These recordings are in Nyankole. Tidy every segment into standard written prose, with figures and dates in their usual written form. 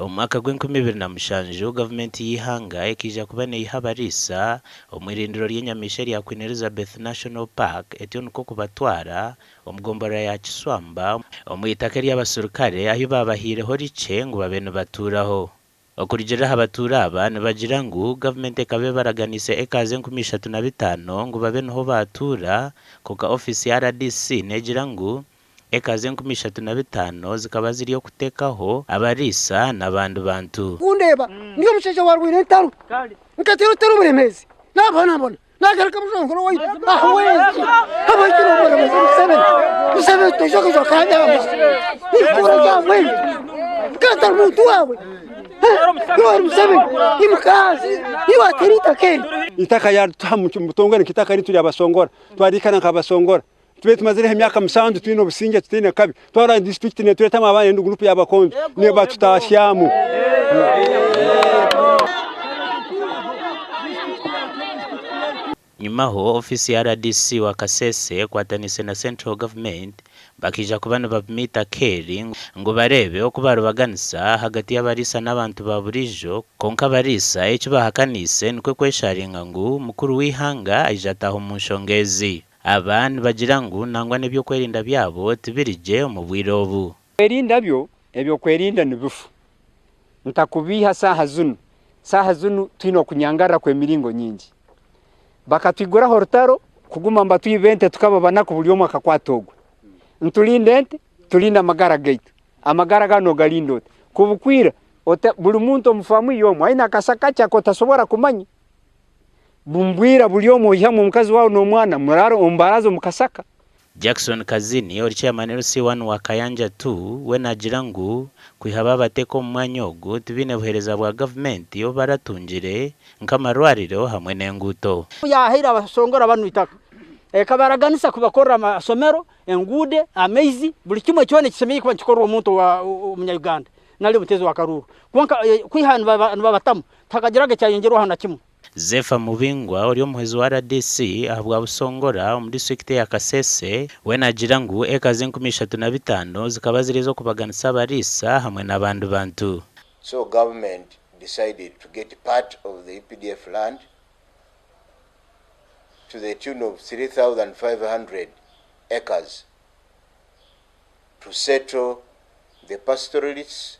Omu mwaka gw'enkumi ibiri na mushanju, gavumenti y'eihanga ekaija kuba neiha abariisa omu irindiro ry'enyamaishwa erya Queen Elizabeth National Park etyo nikwo kubatwara omu gomborora ya Kiswamba omu itaka ery'abaserukare ahu baabahaireho rikye ngu babe nibatuuraho. Okurugiirira aha batuura aba nibagira ngu gavumenti ekaba ebaraganiise ekazi 3500 ngu babe niho baatuura kwonka ofiisi ya rdc neegira ngu Eka z'enkumu 35 zikaba ziri okutekaho abariisa n'abandi bantu. Kundeeba ndi omushaija waarwaire entaro, nkateera otero Buremeezi, naabonabona, naagaruka Bushongoro owaitu, ahabw'enki? Ahabw'enki noobonaboza Museveni? Museveni toija kuza okanyamba, ninkukora ki ahabw'enki? Nkaba ntari muntu waawe? Yoweri Museveni, imuka ahansi, iwe wateera eitaka eri. Eitaka yaarituha omu butongore nk'eitaka eri turi Abasongora, twariikara nk'Abasongora. Tube tumazireho emyaka musanju twine obusingye tutaine kabi. Twarora disiturikiti netureetamu abaana endi gurupu y'abakonjo nibatutaasyamu. Nyimaho, ofiisi ya rdc wa Kasese ekwataniise na Central Government bakaija kuba nibapima eitaka eri ngu bareebe oku baribaganisa ahagati y'abariisa n'abantu ba buriijo kwonka abariisa eki bahakaniise nikwo kwesharinga ngu mukuru w'eihanga aije ataaha omu nshonga ezi. Aba nibagira ngu nangwa n'eby'okwerinda byabo tibiri gye omu bwire obu. Kwerinda byo ebyokwerinda nibifu ntakubiiha saaha zinu saaha zinu twine okunyangarra kwemiringo nyingi bakatwiguraho orutaro kuguma nibatwiba ente tukaba banaku buri omwe akakwata ogwe niturinda ente turinde amagara gaitu amagara ganu nogarinda ota kubukwira buri muntu omu faamu ye omwe aine akasa kakye aku otasobora kumanya. Mbwira buri omwe oihamu omukazi waawe n'omwana muraare omu baraza omu kasaka. Jackson Kazini ori chairman LC1 wa Kayanja 2 we naagira ngu kwiha baabateeka omu mwanya ogu tibaine buheereza bwa gavumenti obu baratungire nk'amarwariro hamwe n'enguuto. Yahaire abasongora banu itaka ekabaraganisa kubakorra amasomero, enguude, amaizi, buli kimwe kyona ekisemeriire kuba nikikorwa omuntu omunya-Uganda nari omuteezi wa karuuru. Kwonka kwiha nibabatamu tihakagiraga ekyayongyerwaho na kimwe. Zepha Mubingwa ori omuhwezi wa rdc ahabwa Busongora omu disiturikiti eya Kasese we naagira ngu eka z'enkumu 35 zikaba ziri ez'okubaganisa abariisa hamwe n'abandi bantu. So government decided to get part of the UPDF land to the tune of 3,500 acres to settle the pastoralists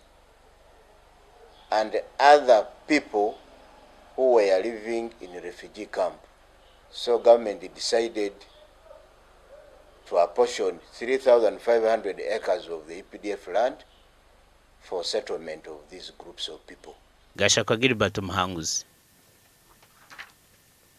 and other people who were living in refugee camp. So government decided to apportion 3,500 acres of the UPDF land for settlement of these groups of people. Gashakwa Gilbert Muhanguzi.